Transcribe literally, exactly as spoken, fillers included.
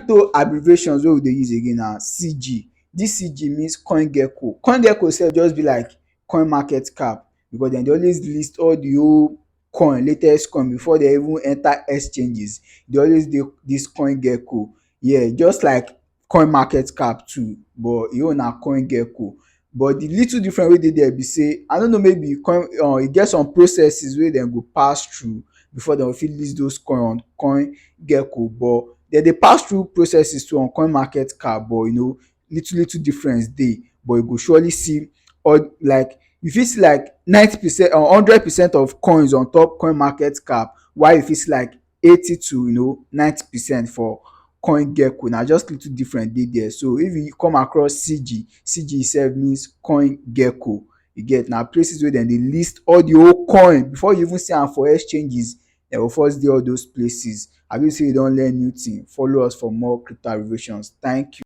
So abbreviations wey we dey use again na C G. This C G means CoinGecko. CoinGecko sef just be like CoinMarketCap, because dem dey always list all the whole coin, latest coin, before dem even enter exchanges. Dey always dey this CoinGecko. Yeah, just like CoinMarketCap too, but e own na CoinGecko. But the little difference wey dey there be say, I no know, maybe coin, uh, e get some processes wey dem go pass through before dem go fit list those coin on CoinGecko. But dem dey pass through processes too on CoinMarketCap, but you know, little little difference dey. But you go surely see, or like, you fit see like ninety percent or hundred percent of coins on top CoinMarketCap, while you fit see like eighty to, you know, ninety percent for CoinGecko. Na just little difference dey there. So if you come across C G, C G itself means CoinGecko. You get? Na places wey dem dey list all the whole coin. Before you even see am for exchanges, dem go first dey all those places. I believe say you don learn new thing. Follow us for more crypto abbreviations. Thank you.